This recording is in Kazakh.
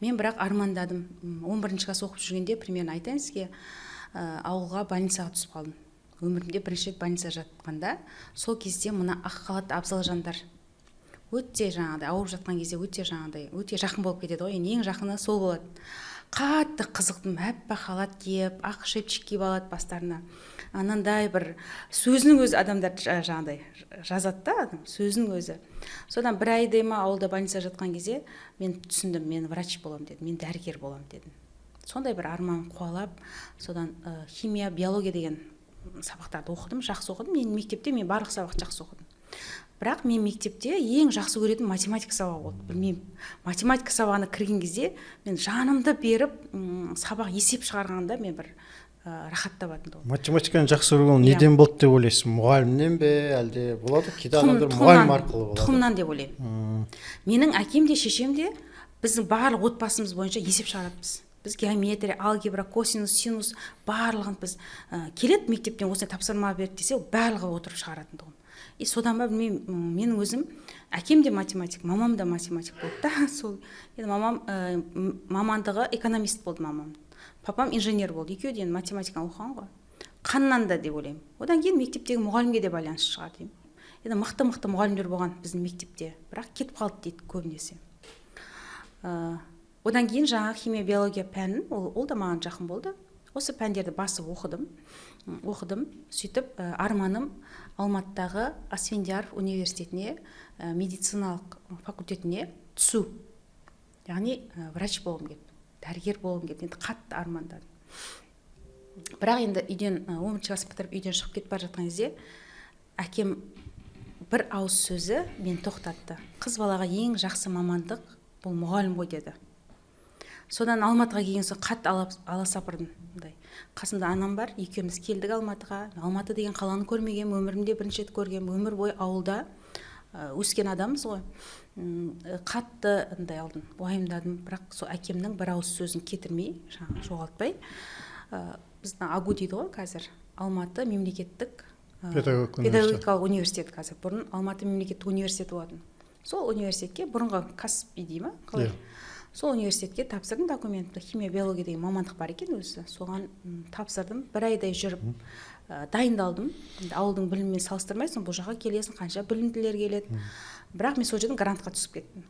Мен бірақ армандадым. 11-класс оқып жүргенде, примерно айтайын сізге, ауылға больницаға түсіп қалдым. Өмірімде бірінші рет больницада жатқанда, сол кезде мына ақ халатты абзал жандар өте жаңағыдай, ауырып жатқан кезде өте жаңағыдай, өте жақын болып кетеді ғой енді, ең жақыны сол болады. Қатты қызықтым. Аппақ халат киіп, ақ шепчик киіп алады бастарына, анандай бір сөзінің өзі адамдар жаңағыдай жазады да, адам сөзінің өзі. Содан бір айдай ма ауылда больницада жатқан кезде мен түсіндім: мен врач боламын дедім, мен дәрігер боламын дедім. Сондай бір арман қуалап, содан химия, биология деген сабақтарды оқыдым, жақсы оқыдым. Мен мектепте, мен барлық сабақты жақсы оқыдым, бірақ мен мектепте ең жақсы көретін математика сабағы болды. Білмеймін, математика сабағына кірген кезде мен жанымды беріп, сабақ, есеп шығарғанда мен бір рахат табатын тұғым. Математиканы жақсы көру, ол Иә. неден болды деп ойлайсыз? Мұғалімнен бе, әлде болады ғой, кейде адамдар мұғалім арқылы болады. Тұқымнан деп ойлаймын. Менің әкем де, шешем де, біздің барлық отбасымыз бойынша есеп шығаратынбыз біз. Геометрия, алгебра, косинус, синус, барлығын біз келеді мектептен, осындай тапсырма берді десе, барлығы отырып шығаратын тұғын. И содан ба, білмеймін, менің өзім, әкем де математик, мамам да математик болды да. Сол енді мамам мамандығы экономист болды мамам, папам инженер болды. Екеуі де енді математиканы оқыған ғой, қаннан да деп ойлаймын. Одан кейін мектептегі мұғалімге де байланысты шығар деймін. Енді мықты мықты мұғалімдер болған біздің мектепте, бірақ кетіп қалды дейді көбінесе. Одан кейін жаңағы химия, биология пәнін, ол да маған жақын болды. Осы пәндерді басып оқыдым. Оқыдым. Сөйтіп арманым Алматыдағы Асфендияров университетіне, медициналық факультетіне түсу, яғни врач болғым келді, дәрігер болғым келді. Енді қатты армандадым. Бірақ енді үйден, 11-класс бітіріп, үйден шығып кетіп бара жатқан кезде әкем бір ауыз сөзі мені тоқтатты: «Қыз балаға ең жақсы мамандық бұл мұғалім ғой», – деді. Содан Алматыға келген соң қатты аласапырдым мындай. Қасымда анам бар, екеуміз келдік Алматыға. Алматы деген қаланы көрмегенмін, өмірімде бірінші рет көргенмін. Өмір бойы ауылда өскен адамбыз ғой. Қатты андай алдым, уайымдадым. Бірақ сол әкемнің бір ауыз сөзін кетірмей, жаңағы жоғалтпай, біздің АГУ дейді ғой қазір, Алматы мемлекеттік педагогика. Педагогикалық университет қазір, бұрын Алматы мемлекеттік университеті болатын. Сол университетке, бұрынғы КазПИ дей ма, қалай? Иә. Сол университетке тапсырдым документті. Химия, биология деген мамандық бар екен өзі, соған тапсырдым. Бір айдай жүріп дайындалдым. Енді ауылдың білімімен салыстырмайсың, бұл жаққа келесің, қанша білімділер келеді. Бірақ мен сол жерден грантқа түсіп кеттім.